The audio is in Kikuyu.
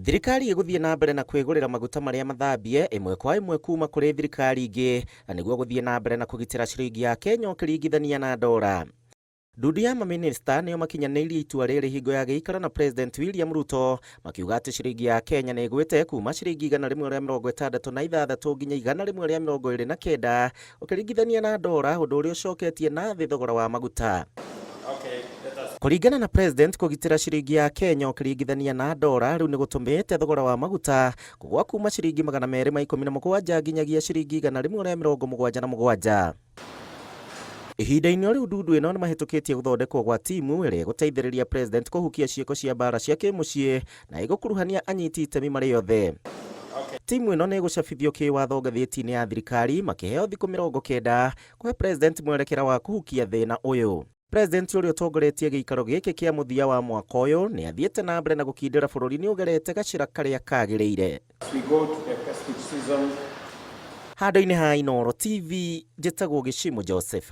Thirikari ĩgũthiĩ na mbere na kwĩgũrĩra maguta marĩa mathambie ĩmwe kwa ĩmwe kuma kũrĩ thirikari ingĩ na nĩguo gũthiĩ na mbere na kũgitĩra ciringi ya Kenya ũkĩringithania na ndora. Ndundu ya mamĩnĩsta nĩo makinyanĩirie itua rĩrĩ hingo ya gĩikaro na President William Ruto, makiuga atĩ ciringi ya Kenya nĩ ĩgwĩte kuma ciringi 166 nginya 129 ũkĩringithania na ndora, ũndũ ũrĩa ũcoketie na thĩ thogora wa maguta. Kũringana na President, kũgitĩra ciringi ya Kenya ũkĩringithania na ndora rĩu nĩ gũtũmĩte thogora wa maguta kũgwa kuma ciringi 217 nginyagia ciringi 177. Ihinda-inĩ o rĩu, ndundu ĩno nĩ mahĩtũkĩtie gũthondekwo gwa timu ĩrĩa ĩgũteithĩrĩria President kũhukia ciĩko cia mbara cia kĩmũciĩ na ĩgũkuruhania anyiti itemi marĩ othe. Timu ĩno nĩ ĩgũcabithio kĩwatho ngathĩti-inĩ ya thirikari, makĩheo thikũ 90 kũhe President mwerekera wa kũhukia thĩna ũyũ. President, ũrĩa ũtongoretie gĩikaro gĩkĩ kĩa mũthia wa mwaka ũyũ, nĩ athiĩte na mbere na gũkindĩra bũrũri nĩ ũgerete gacĩra karĩa kagĩrĩire. As we go to the festive season, Handũ-inĩ ha Inooro TV, njĩtagwo Gĩcimũ Joseph.